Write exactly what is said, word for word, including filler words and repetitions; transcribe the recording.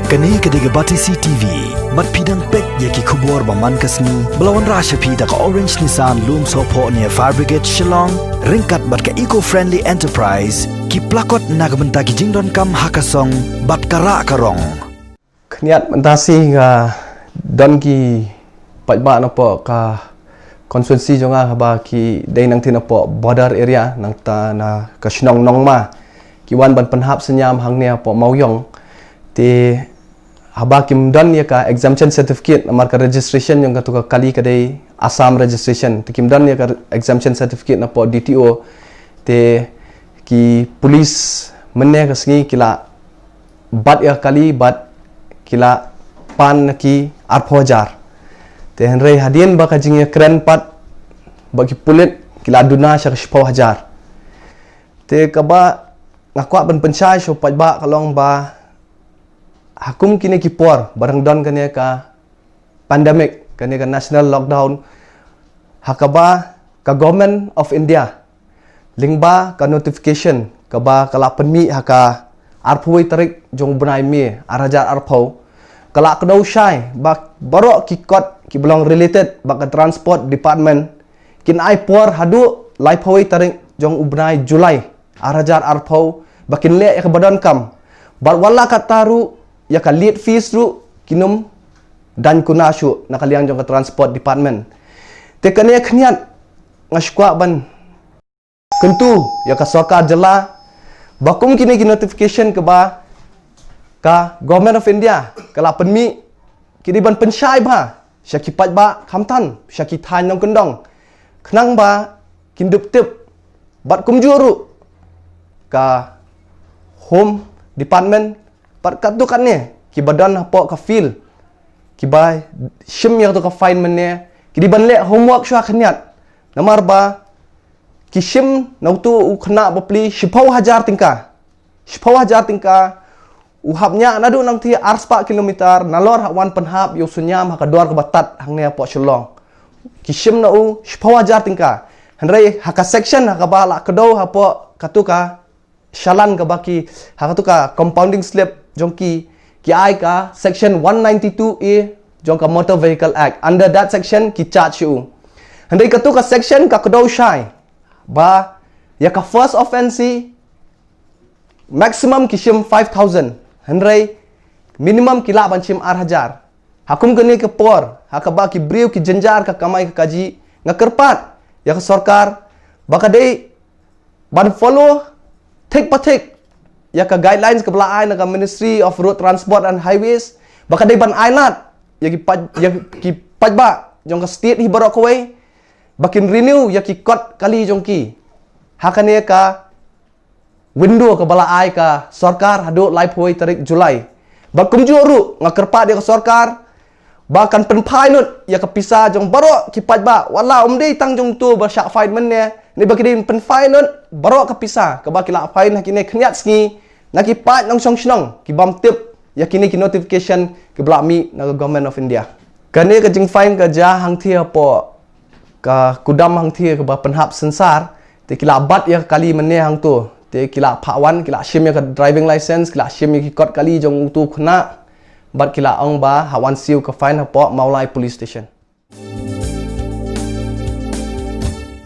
Kane ka dei ka Batesi T V. Bad phi dang peit ïa ki khubor ba man ka sngi ba la wanrah sha phi da ka Orange Nissan Lumsohphoh near Fire Brigade Shillong, ryngkat bad ka Eco Friendly Enterprise, ki plakot na ka bynta ki jingdonkam ha ka song bad ka rah ka rong. Khyndiat mynta shi nga don ki paidbah napoh ka constituency jong nga haba ki dei nangtei napoh border area nangta na ka shnong Nongma. Ki wan ban pynhap synñiam hangne hapoh Mawiong. Te haba kim don ïa ka exemption certificate namar ka registration jong katu ka kali ka dei Assam registration. Te kim don ïa ka exemption certificate napoh D T O. Te ki police mynne ka sngi ki la bat ïa ka kali bad ki la pan na ki arphew hajar. Te hynrei hadien ba ka jingïakren pat ba ki pulit ki la duna sha ka shiphew hajar. Te kaba nga kwah ban pynshai sha u paidbah ka long ba ha kum kine ki por ba dang don kane ka pandemic, kane ka national lockdown, ha kaba ka Government of India lyngba ka notification kaba ka la pynmih ha ka arphew tarik jong u bnai May ar hajar arphew, ka la kdew shai ba baroh ki kot kiba long related bad ka transport department kin ai por haduh laiphew tarik jong u bnai July ar hajar arphew ba kin leh ïa kaba donkam. Bad wat la katta ruh ïa ka late fees ruh kin ym daiñ kuna shuh na ka liang jong ka transport department. Te kane khyndiat nga shu kwah ban kyntu ïa ka sorkar jylla ba kum kine ki notification kaba ka Government of India ka la pynmih ki dei ban pynshai bha sha ki paidbah khamtam sha ki thaiñ nongkyndong khnang ba kin dup tip. Bad kumjuh ruh ka Home Department bad katto katne kiba don hapoh ka field kiba shim ïa kato ka fine mynne ki dei ban leh homework shuwa khyndiat. Namar ba ki shim na uto u khynnah bapli shiphew hajar tyngka. Shiphew hajar tyngka, u hap ñiah naduh nangtei arspah kilometer nalor ha wan pynhap ïa u synñiam ha ka dor kaba tad hangne hapoh Shillong. Ki shim na u shiphew hajar tyngka. Hynrei ha ka section ha kaba la kdew hapoh katu ka challan kaba ki, ha katu ka compounding slip jong ki, ki ai ka section one ninety-two A jong ka Motor Vehicle Act. Under that section ki charge ïa u. Hynrei katu ka section ka kdew shai ba ïa ka first offense maximum ki shim five thousand, hynrei minimum ki lah ban shim ar hajar. Ha kum kane ka por ha kaba ki briew ki jynjar ka kamai ka kajih, nga kyrpad ïa ka sorkar ba ka dei ban follow thik pa thik ïa ka guidelines kaba la ai na ka Ministry of Road Transport and Highways, ba ka dei ban ai lad ïa ki paid, ïa ki paidbah jong ka state hi baroh kawei ba kin renew ïa ki kot kali jong ki ha kane ka window kaba la ai ka sorkar haduh laiphew tarik July. Bad kumjuh ruh nga kyrpad ïa ka sorkar ba kan pynphai lut ïa ka pisa jong baroh ki paidbah, wat la ym dei tang jong uto ba shah fine mynne, ne ba ki dei pynphai lut baroh ka pisa kaba ki la fine ha kine khyndiat sngi na ki paid nongshong shnong ki bym tip ïa kine ki notification kiba la mih na ka Government of India. Kane ka jingfine ka jia hangthie hapoh ka kudam hangthie kaba pynhap synsar, te ki la bat ïa ka kali mynne hangto, te ki la phah wan, ki la shim ïa ka driving license, ki la shim ïa ki kot kali jong uto u khynnah, bad ki la ong ba hap wan siew ka fine hapoh Mawlai Police Station.